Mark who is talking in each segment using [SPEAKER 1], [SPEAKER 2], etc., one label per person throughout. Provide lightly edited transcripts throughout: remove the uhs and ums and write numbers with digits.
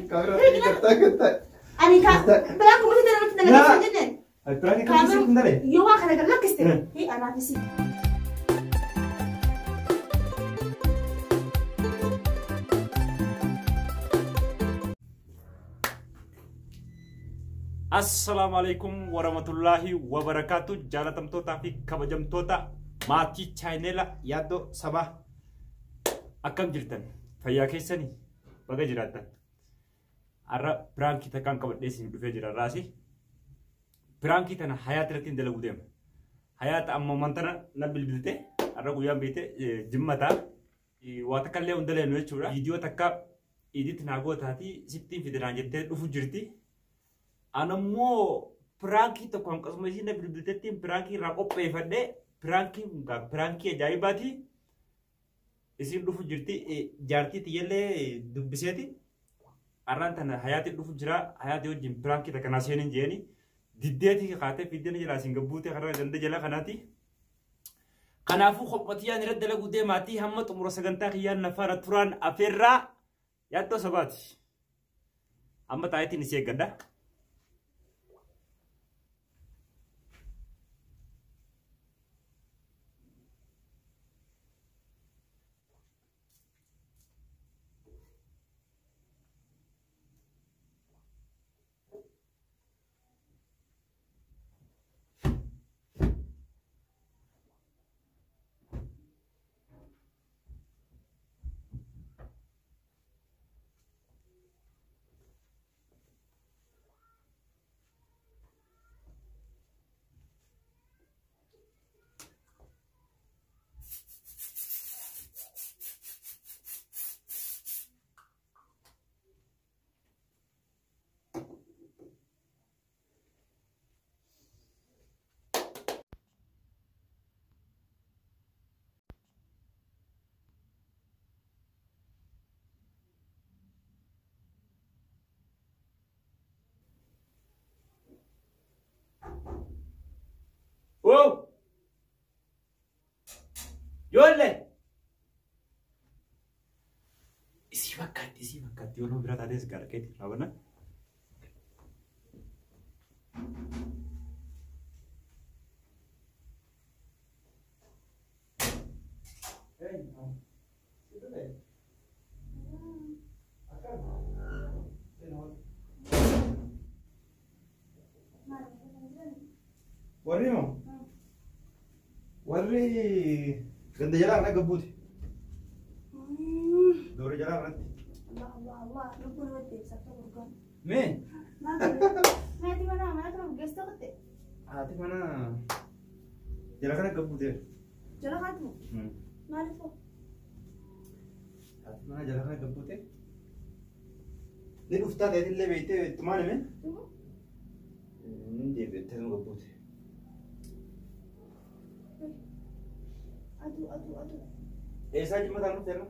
[SPEAKER 1] Kaameraa
[SPEAKER 2] Hiiki
[SPEAKER 1] gartaa gartaa.
[SPEAKER 2] Ani ka biraan kuma sitti namatti dalagaa hin jenne.
[SPEAKER 1] Piraanki kan sitti hin dalee.
[SPEAKER 2] Yoo waan kana gad lakkiste. Hii anaafisi.
[SPEAKER 3] Assalaamu alaikum warahmatullaahi wabarakaatu jaalatamtootaa fi kabajamtoota maatii chaayinela yaaddoo sabaa akkam jirtan fayyaa keessanii baga jiraattan har'a piraankii takkaan qabadhee isin dhufee jira raasi piraankii tana hayaat irratti hin dalaguu deema hayaata amma tana na bilbilte har'a guyyaan beekte jimmataa waa takka illee hin daleenu jechuudha viidiyoo takka idit naa gootaatii sittiin fidanaan jettee dhufu jirti. Anammoo piraankii tokko hanqasuma ishii na bilbiltettiin piraankii irraa qopheeffadhe piraankii kun gaa piraankii ajaa'ibaati. Isiin dhufu jirti jaartii tiyyallee dubbiseeti. Har'aan tana hayaatiin dhufu jira hayaatii wajjin piraankii takka naa seenin jeeni. Diddeetii kaatee fiddeen jalaa isin gabbuutee karaa ganda jala kanaati. Kanaafuu kophatiyyaan irratti dalaguu deemaatii hamma xumura sagantaa kiyyaan nafaana turaan afeerraa yaaddoo sabaati. Amma taayitiin isii eeggadha. Wow! Ijoollee! Isii fakkaatti, isii fakkaatti yoo nama bira taates gara keetti raabana.
[SPEAKER 1] Warri moo? Warri ganda jalaa kana gabbuuti. Doora jalaa kanatti.
[SPEAKER 2] Allah Allah Allah lubbuun namatti deebisa akka gurguraan.
[SPEAKER 1] Mee?
[SPEAKER 2] Haati manaa mana kana geessite qotte.
[SPEAKER 1] Haati mana jala kana gabbuute.
[SPEAKER 2] Jala haati moo? Maaliif hoo?
[SPEAKER 1] Haati mana jala kana gabbuute. Ni dhuftaa ta'etillee beektee ittumaan hime. Ni deebi'attee nu gabbuute.
[SPEAKER 2] Aduu aduu aduu.
[SPEAKER 1] Eessaa jimmataan dhufte irra?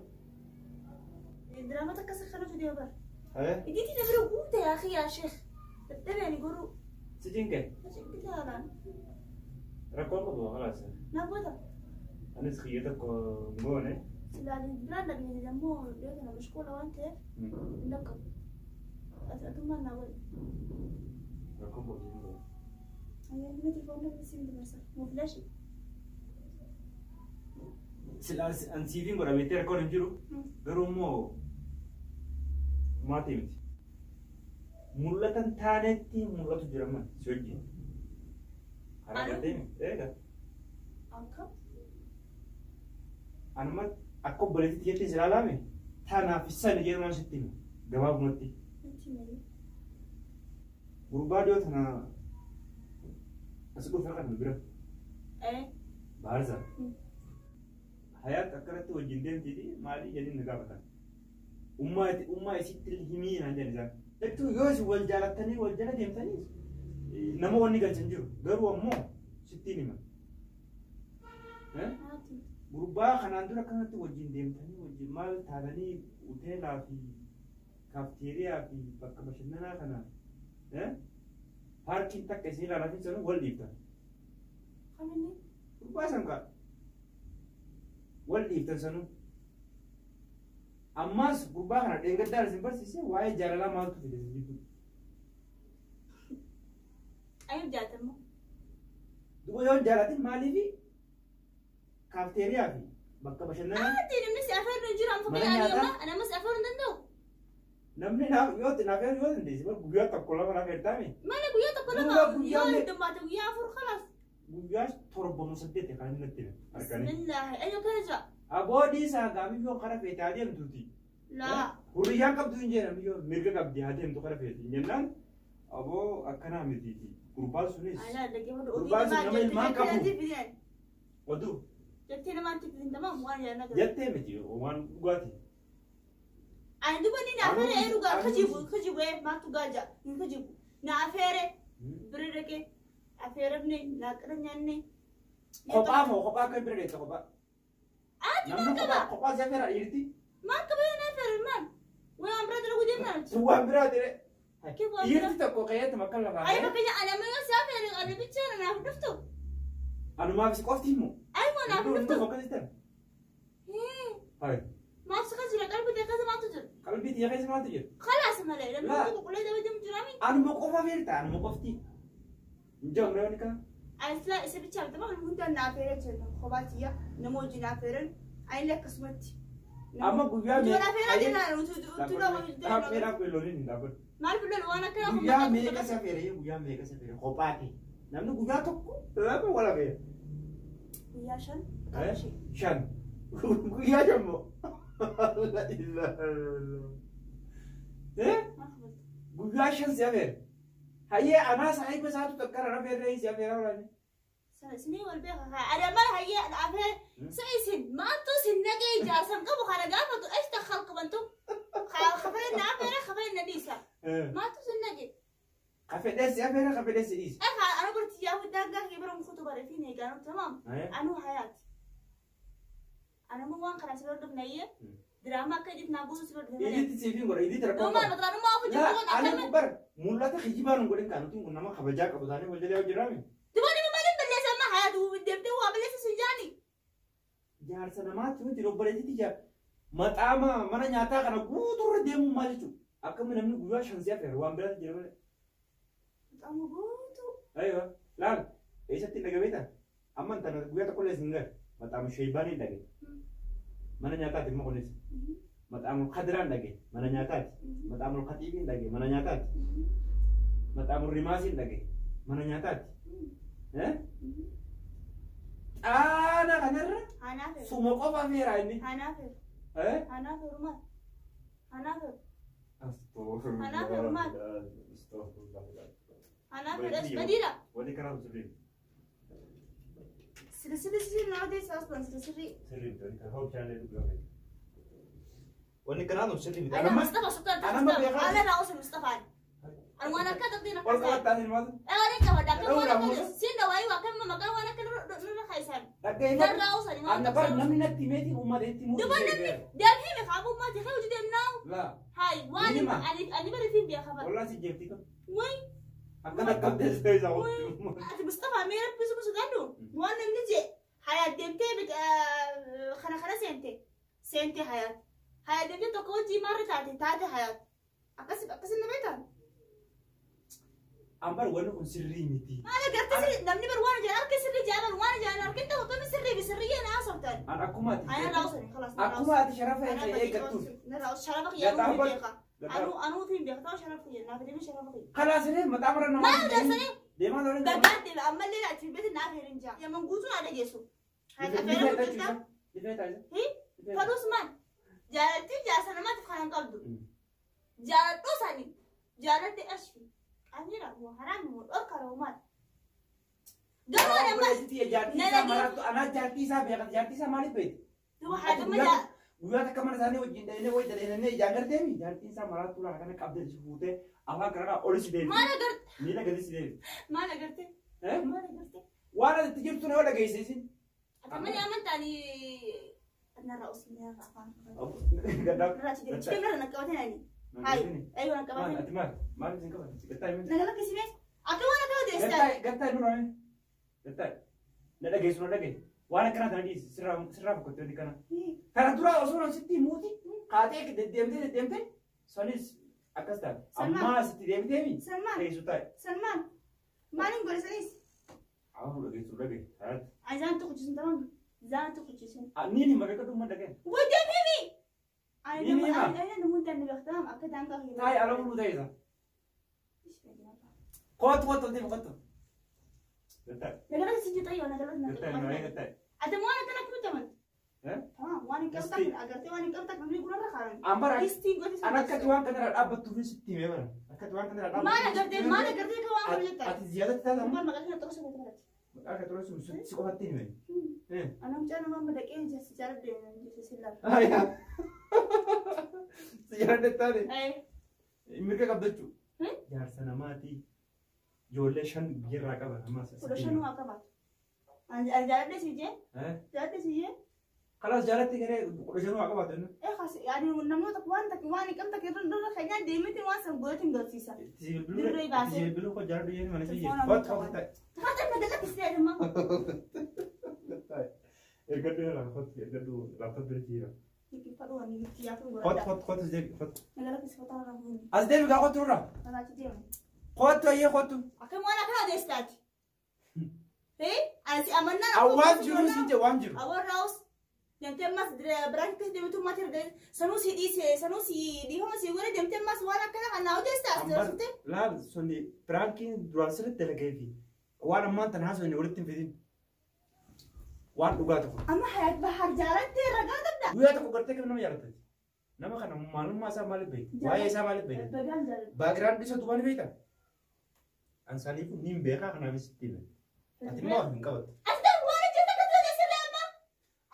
[SPEAKER 2] Diraama takka sakkanatu deema bara.
[SPEAKER 1] Hee?
[SPEAKER 2] Idiitii na bira guute yaa akhi yaa sheekh. Dadhabee ani goruu.
[SPEAKER 3] Si cinqe?
[SPEAKER 2] Na cinqite haalaan.
[SPEAKER 3] Rakkoon qabu khalaas.
[SPEAKER 2] Na goota.
[SPEAKER 3] Anis kiyya tokko hin goone.
[SPEAKER 2] Silaa biraan dhaqne dammoo dhiyoo kana mashquula waan ta'eef hin dhaqqabu. Ati atummaan naa godhe.
[SPEAKER 3] Rakkoon qabu hin goone.
[SPEAKER 2] Ayyee mee telefoon namni siin dabarsa. Moo filaashi?
[SPEAKER 3] Silaa an siifiin godha beektee rakkoon hin jiru. Garuu immoo maatii miti. Mul'atan taanetti mul'atu jira man si wajjin. Karaa
[SPEAKER 2] Anu?
[SPEAKER 3] gartee eega.
[SPEAKER 2] Akkam?
[SPEAKER 3] Anuma akka obboleettiitti jettee si ilaalaame tanaaf sani jedhumaan sitti hima gabaabumatti.
[SPEAKER 2] Natti himee.
[SPEAKER 3] Gurbaa dhiyoo tana as dhufe kana bira
[SPEAKER 2] Eh.
[SPEAKER 3] baarza. Hayaat akkanatti wajjin deemtiiti maalii jedhanii na gaafatan. Ummaa ummaa isitti himii naan jedhan isaan. Jechuun yoo isin wal jaalattanii wal jala deemtanii nama wanni galchan jiru garuu ammoo sittiin hima.
[SPEAKER 2] Haati.
[SPEAKER 3] Gurbaa kanaan dura akkanatti wajjin deemtanii wajjin maal taatanii hoteelaa fi kaafteeriyaa fi bakka bashannanaa kana paarkiin takka isin ilaalaa sanuu wal dhiiftan.
[SPEAKER 2] Kaminni?
[SPEAKER 3] Gurbaa san kaa wal dhiiftan sanuu. Ammas gurbaa kana dheengaddaan isin barsiise waa'ee jaalalaa maaltu fide isin jidduu?
[SPEAKER 2] Ayyuu jaalatammoo.
[SPEAKER 3] Duba yoo hin jaalatin maaliifi kaafteeriyaa fi bakka bashannanaa
[SPEAKER 2] Ati namni si afeerru hin jiru amma
[SPEAKER 3] Mana
[SPEAKER 2] fakkii ani
[SPEAKER 3] nyaataa?
[SPEAKER 2] amma nama si afeerru hin danda'u.
[SPEAKER 3] Namni naaf yoo naaf yoo dandeesse bar guyyaa tokko lama naaf ertaame
[SPEAKER 2] Maali guyyaa tokko lama
[SPEAKER 3] Duuba guyyaa
[SPEAKER 2] yoo
[SPEAKER 3] mee-
[SPEAKER 2] heddummaate guyyaa afur khalaas.
[SPEAKER 3] Guyyaa torba moo saddeet kan inni natti hime harkanii.
[SPEAKER 2] Bismillah. Ayyuu kana jira.
[SPEAKER 3] Aboodii isaa gaafii yoo kara feete haa deemtuuti.
[SPEAKER 2] Laa.
[SPEAKER 3] Hurriyyaan qabdu hin jedhan yoo mirga qabdi haa deemtu kara feete hin jennaan aboo akkanaa mitiiti. Gurbaan sunis
[SPEAKER 2] Alaa dhaggeeffadhu. Oduu
[SPEAKER 3] Gurbaan sun
[SPEAKER 2] namaa
[SPEAKER 3] nama ilmaan
[SPEAKER 2] jettee
[SPEAKER 3] qabu.
[SPEAKER 2] natti fideen.
[SPEAKER 3] Oduu
[SPEAKER 2] Jettee namaatti fidin tamaam waan jedhan agarra.
[SPEAKER 3] Jettee miti waan dhugaati.
[SPEAKER 2] Ani duba ni na afeere ee dhugaa kijibu kijibu ee maaltu gaaja hin kijibu. Na afeere bira dhaqee afeeramne laaqana nyaanne.
[SPEAKER 3] Kophaa moo kophaa akka bira deette kophaa?
[SPEAKER 2] Ati
[SPEAKER 3] Namni
[SPEAKER 2] maal qaba?
[SPEAKER 3] kophaa kophaa si afeera dhiirti.
[SPEAKER 2] Maal qaba yoo na afeere maal? Waan biraa dalaguu deemnaan.
[SPEAKER 3] Sun waan biraa dire.
[SPEAKER 2] Kif waan biraa?
[SPEAKER 3] Dhiirti tokko ka'eetuma akka lafaa
[SPEAKER 2] Ayi
[SPEAKER 3] ka'ee.
[SPEAKER 2] fakkeenya ani amma yoo si afeere ani bichaa naaf dhuftu.
[SPEAKER 3] Anumaaf si qofti immoo.
[SPEAKER 2] Ayi moo naaf
[SPEAKER 3] Hunduu
[SPEAKER 2] dhuftu.
[SPEAKER 3] akkasii ta'e. Hayi.
[SPEAKER 2] Maaf si jira qalbii ta'e keessa maaltu jira?
[SPEAKER 3] Qalbii xiyya keessa maaltu jira?
[SPEAKER 2] Khalaas malee namni
[SPEAKER 3] Laa.
[SPEAKER 2] tokko qulqullee daba deemu jiraami.
[SPEAKER 3] Anuma qofa feerta anuma qofti. Hin jedhamu namni kana.
[SPEAKER 2] Ani sila isa bichaa bitama kan hundaan na afeere jira kophaa tiyya nama wajjin na afeeran ani akkasumatti.
[SPEAKER 3] Amma guyyaa
[SPEAKER 2] Utuu na afeeraa jennaan utuu nama
[SPEAKER 3] Dhaabbee dhaabbee looniin hin dhaabbatu.
[SPEAKER 2] Maal filan waan akkana kun
[SPEAKER 3] Guyyaa
[SPEAKER 2] maqaa
[SPEAKER 3] meeqa safeere guyyaa meeqa safeere kophaati. Namni guyyaa tokko lama wal afeera.
[SPEAKER 2] Guyyaa shan.
[SPEAKER 3] Shan. Guyyaa shan moo? La ilaha illallah. Eh? Guyyaa shan si afeere. Hayyee anaa saahiba isaatu takka na afeerree si afeeraa olaane.
[SPEAKER 2] Isinii wal beeka haa adama hayyee afeere sa isin maaltu isin nagee jaarsan qabu kana gaafatu ashta khalqabantu khafee na afeere khafee na dhiisa maaltu isin nagee.
[SPEAKER 3] Kafedhee si afeera kafedhee si dhiisa.
[SPEAKER 2] Egaa ana barti yaa daangaa kee bira mukutu bareetiin eegaanu tamam. Anuu hayaati. Anuma waan kana si hordofnayyee diraamaa akka itti naa guutuu si hordofne malee.
[SPEAKER 3] Iditti siif hin godha iditti rakkoo
[SPEAKER 2] Dhumaan
[SPEAKER 3] qaba.
[SPEAKER 2] maqaan dhumaa ofu jirtu kun
[SPEAKER 3] Laa ani
[SPEAKER 2] akkami.
[SPEAKER 3] bar mul'ata kijibaan hin godhin kan nuti kun nama kabajaa qabu taanee wal jalaa hojjiraame.
[SPEAKER 2] Dubarri maaliin balleessa amma hayaatu deemtee waa balleessa sun jaani.
[SPEAKER 3] Jaarsa namaatti nuti obboleettitti jaa maxaama mana nyaataa kana guutuurra deemuun maal jechuudha? Akkami namni guyyaa shan si afeera waan biraatti jira malee.
[SPEAKER 2] Qaama guutuu.
[SPEAKER 3] Aywa laal eessatti hin dhagabeeta? Amma tana guyyaa tokko illee hin gale maxaama sheeybaan hin dhage. Mana nyaataati immoo kunis. Maxaamul kadiraan dhage mana nyaataati. Maxaamul katiibiin dhage mana nyaataati. Maxaamul rimaasiin dhage mana nyaataati. Eh? Xaana kanarra
[SPEAKER 2] Hanaa feeru.
[SPEAKER 3] suma qofa afeeraa inni.
[SPEAKER 2] Hanaa feeru.
[SPEAKER 3] Eh?
[SPEAKER 2] Hanaa feeru maal? Hanaa feeru. Hanaa feeru maal? Hanaa feeru as badiidha.
[SPEAKER 3] Wali karaa sirrii.
[SPEAKER 2] Sirri sirri sirri nama teessaa as ban sirri sirri.
[SPEAKER 3] Sirrii wali karaa hoo bishaan illee dhugaa. Wali karaa sun sirrii miti.
[SPEAKER 2] Ana Mustafa Sultan
[SPEAKER 3] Anama beekaa.
[SPEAKER 2] Ana raawwasa Mustafaan. Ani waan akka qabdeen
[SPEAKER 3] Ol
[SPEAKER 2] akkas ta'e.
[SPEAKER 3] qabattaa ilmaatu.
[SPEAKER 2] Ee qabadha akka waan
[SPEAKER 3] Dhawuudhaan
[SPEAKER 2] akka
[SPEAKER 3] muusa.
[SPEAKER 2] siin dhawaayii waa kan maqaa waan akka nurra kaayisan.
[SPEAKER 3] Dhaggeeffadhu.
[SPEAKER 2] Narraa osani waan
[SPEAKER 3] Anna bar namni natti himeetiin uummata itti himuu
[SPEAKER 2] Duba namni deemee beekaa abummaa ta'e hojii deemnaa.
[SPEAKER 3] Laa.
[SPEAKER 2] Hayi waan
[SPEAKER 3] Nima.
[SPEAKER 2] ani ani bari fi beekaa bara.
[SPEAKER 3] Wallaan si jeefti qaba.
[SPEAKER 2] Wayi
[SPEAKER 3] Akka dhaqqabdee si ta'e isaa
[SPEAKER 2] wayi ati Mustafaa mee rabbi subu sugadhu waan namni je hayaat deemtee kana kana seente seente hayaat hayaat deemtee tokko hojii maarra taate taate hayaat akkas akkas na beekaa.
[SPEAKER 3] Ambar wanni kun sirrii miti.
[SPEAKER 2] Maal agartee sirrii namni bar waan ijaan harka sirrii jaalan waan ijaan harkin tokko kami sirrii fi sirrii na haasoftan.
[SPEAKER 3] An akkuma ati.
[SPEAKER 2] Ana raawwasani خلاص.
[SPEAKER 3] Akkuma ati sharafa hin eeggattuuf.
[SPEAKER 2] Sharafa kiyya anuu hin beeka. Anuu anuutu hin beeka ta'u sharafa kiyya naaf deemee sharafa kiyya.
[SPEAKER 3] Kalaas illee maxaa bara namaa.
[SPEAKER 2] Maal garsanii
[SPEAKER 3] Deemaa looniin.
[SPEAKER 2] gargaar deema ammallee ati beete naaf heerin jaa. Yaman guutuu na dhageessu. Afeera guutuu Fadhuus maal jaalattii jaarsa namaatiif kan hin qabdu. Jaaladhuu sani jaalatti ashfi. Anira moo haraami moo dhorkara maal. Garuu nama
[SPEAKER 3] Jaartii isaa maraattu anaa jaartii isaa beekan jaartii isaa maaliif beekti?
[SPEAKER 2] duba haadama jaa
[SPEAKER 3] Guyyaa takka mana isaanii wajjin dhahine wayi dhahine ijaan garteemi jaartiin isaa maraattuu laala kana qabdee si fuutee afaan kanarraa oli si deebi.
[SPEAKER 2] maal agarte
[SPEAKER 3] Miila gadi si deebi.
[SPEAKER 2] maal agarte
[SPEAKER 3] Eh?
[SPEAKER 2] maal agarte.
[SPEAKER 3] Waan ati itti jirtu na yoo dhageesse isin.
[SPEAKER 2] Atamani amantaani narraa osoo narraa afaan
[SPEAKER 3] Gaddaa.
[SPEAKER 2] narraa achi deemu chicken narraa naqqabatee nani. Hayi ayyuu
[SPEAKER 3] Maal
[SPEAKER 2] naqqabatee.
[SPEAKER 3] ati maal maal isin qaban gattaa himi.
[SPEAKER 2] Naga lakkisime akka waan akka odeessaa.
[SPEAKER 3] Gattaa gattaa nurraa gattaa na dhageessu na dhagaye. Waan akkanaa tana dhiisi sirraa boqottee kana. Kana dura osoo sitti himuuti kaatee deddeemtee sanis akkas taate. Ammaa sitti deebiteemi.
[SPEAKER 2] Salmaan.
[SPEAKER 3] Teessu taa'e.
[SPEAKER 2] Salmaan. Maaliin godhe sanis?
[SPEAKER 3] Awwa dhageessu dhagaye.
[SPEAKER 2] Ani zaan tokkochiisin tamam. Zaan tokkochiisin.
[SPEAKER 3] Niin hima beekadhu dhagaye.
[SPEAKER 2] Wajjin himi.
[SPEAKER 3] Niin hima.
[SPEAKER 2] Ani namoonni tanne beektaam akka daangaa hima.
[SPEAKER 3] Taa'e ala buluu ta'e isa. Kootu kootu deemu kootu.
[SPEAKER 2] Nagalata si jita yoo nagalata. Ati waan akkana akkamitti amantu? Tamam waan hin qabdu agartee waan hin qabdu namni gurra kaaran.
[SPEAKER 3] Ambara
[SPEAKER 2] Istiin gooti
[SPEAKER 3] an akkati waan kanarra dhaabbattuuf sitti himee bara. Akkati waan kanarra dhaabbattuuf.
[SPEAKER 2] Maal agartee maal agartee ka waan kana jettaa?
[SPEAKER 3] Ati ziyaadatti taata.
[SPEAKER 2] Maal maqaa kana xursa goota kanatti.
[SPEAKER 3] Maqaa kana xursa si qofatti hime.
[SPEAKER 2] Ana mucaa nama madaqee si jaaladhe si laala.
[SPEAKER 3] Ayaa. Si jaaladhe taate. Mirga qabda jechuudha. Jaarsa namaati. Ijoollee 5 biyyarraa qaba ammas.
[SPEAKER 2] 15 waa qabaatu. Ani jaaladhe si jee? Jaaladhe si jee?
[SPEAKER 3] Kalaas jaalatti garee 15 waa qabaatu inni.
[SPEAKER 2] Ani namoota waan takka waan hin qabne irra irra keenyaa deemiti waan san godhatu hin garsiisa. Dirree baasee.
[SPEAKER 3] Bilbiluu koo jaaladhu jeen mana si jee. Kootu kootu ta'e.
[SPEAKER 2] Haata magaalaa kisee adama.
[SPEAKER 3] Ergadhu irraa kootu ergadhu laaptooppii bira jira. Kootu kootu kootu deebi kootu.
[SPEAKER 2] Magaalaa kisee kootu irraa buuni.
[SPEAKER 3] As deebi gaa kootu irraa.
[SPEAKER 2] Magaalaa deemu.
[SPEAKER 3] Kootu ayyee kootu.
[SPEAKER 2] Akkam waan akkana adeestaati. Ani si amannaa.
[SPEAKER 3] Awwaan jiru si jee waan jiru.
[SPEAKER 2] Awwaan raawus. Deemtee ammas biraan keessa deemtu maatii erga sanuu si dhiise sanuu si dhiifama si godhe deemtee ammas waan akkana kan naa odeessaa as dabarsite.
[SPEAKER 3] Laal sonni piraankiin duraan sirriitti dalagee fi waan ammaan tana haasofne walitti hin fidin. Waan dhugaa tokko.
[SPEAKER 2] Amma hayaat bahar jaalattee ragaa qabda.
[SPEAKER 3] Guyyaa tokko gartee kam nama jaalatte. Nama kana maalummaa isaa maaliif beekta? Waa'ee isaa maaliif beekta?
[SPEAKER 2] Bagaan jaaladha.
[SPEAKER 3] Baagiraawundi isa duubaan beekta? An saniifuu niin beekaa kanaafis itti hime. Ati immoo hin qabattu.
[SPEAKER 2] Ati waan hojjeta akka ture sirrii amma.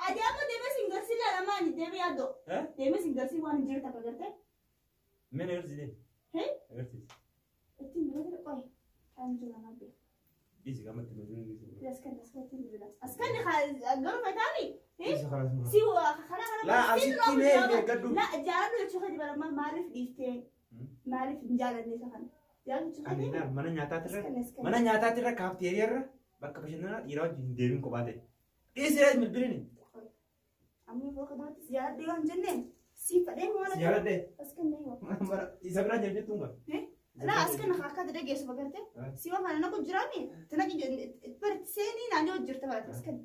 [SPEAKER 2] Ati amma deemee sin garsiisa lamaan deemee yaaddoo. Deemee sin garsiisa waan hin jirre takka gartee.
[SPEAKER 3] Meen agarsiise? Agarsiise.
[SPEAKER 2] Ittiin bilbila qoy. Kan jiru nama beeku.
[SPEAKER 3] Dhiisi gammatti bilbila.
[SPEAKER 2] Askan askan ittiin bilbila. Askan garuu fayitaami.
[SPEAKER 3] Dhiisi karaa
[SPEAKER 2] Si karaa kana.
[SPEAKER 3] Laa asitti mee eeggadhu.
[SPEAKER 2] Laa jaaladhu jechuu kan barama maaliif dhiiftee maaliif hin jaalanne isa kana. Jaaladhu jechuu kan.
[SPEAKER 3] Mana nyaataatirra mana nyaataatirra kaafteeriyaarra bakka bashannanaa dhiiraa wajjin hin deemin kophaa ta'e. Dhiisi bilbilini.
[SPEAKER 2] Amma bakka duratti jaaladhu yoo hin jenne si fadhee waan
[SPEAKER 3] Si jaaladhe.
[SPEAKER 2] Askan nee.
[SPEAKER 3] Isa biraa jira jettuun qaba.
[SPEAKER 2] Laa askan akka ati dhageessu bagarte si waan kana naqu jiraami tana barti seenii naannoo jirta barate askan.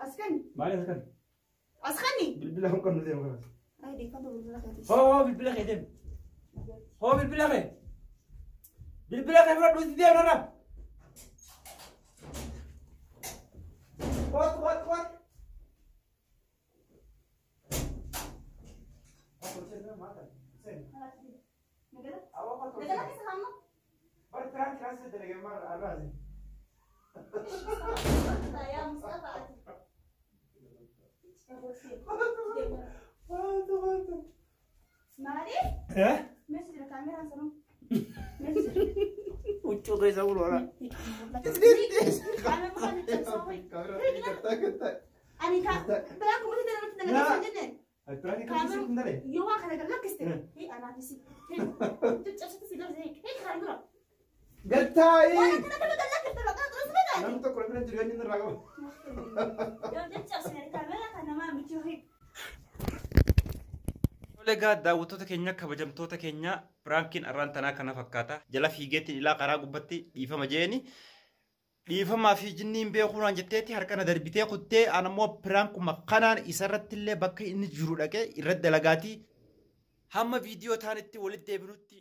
[SPEAKER 2] Askan.
[SPEAKER 3] Maali askan?
[SPEAKER 2] Askani.
[SPEAKER 3] Bilbila hin qabnu deemu kanas.
[SPEAKER 2] Ay deeffatu bilbila keetis.
[SPEAKER 3] Hoo bilbila kee deemu. Hoo bilbila kee. Bilbila kee fudhadhu itti deemu narraa. Kootu kootu kootu.
[SPEAKER 2] Nagala keessa hamma.
[SPEAKER 3] Bari piraan kiraasii dalagee maal arraasi.
[SPEAKER 2] Yaa Mustafa ati. Maali? Meeshaa jira kaameraan sanuu. Meeshaa jira.
[SPEAKER 3] Huccuu keessa bulu ora.
[SPEAKER 2] Ani ka biraan kuma ta'e irratti dalagaa jenneen.
[SPEAKER 3] Piraan kiraasii kun dalee.
[SPEAKER 2] Yoo waan kana lakkiste. Hee anaafis. Caccabsite si garsiise. Hee kan dura.
[SPEAKER 3] Galtaa'ii.
[SPEAKER 2] Waan akkana kana lakkiste maqaa xurus beekaa.
[SPEAKER 3] Namni tokko bira jiru eenyuun irraa qaba.
[SPEAKER 2] Yoo caccabsine kaameraa kan namaa miti hee.
[SPEAKER 3] Egaa daawwattoota keenya kabajamtoota keenya piraankiin arraan tanaa kana fakkaata. Jala fiigeetti ilaa karaa gubbatti dhiifama jeeni. Dhiifamaa fi jinniin beekuudhaan jetteetti harkana darbitee kuttee an ammoo piraankuma kanaan isarratti illee bakka inni jiru dhaqee irratti dalagaatii. Hamma viidiyoo taanitti walitti deebinutti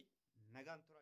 [SPEAKER 3] nagaan tura.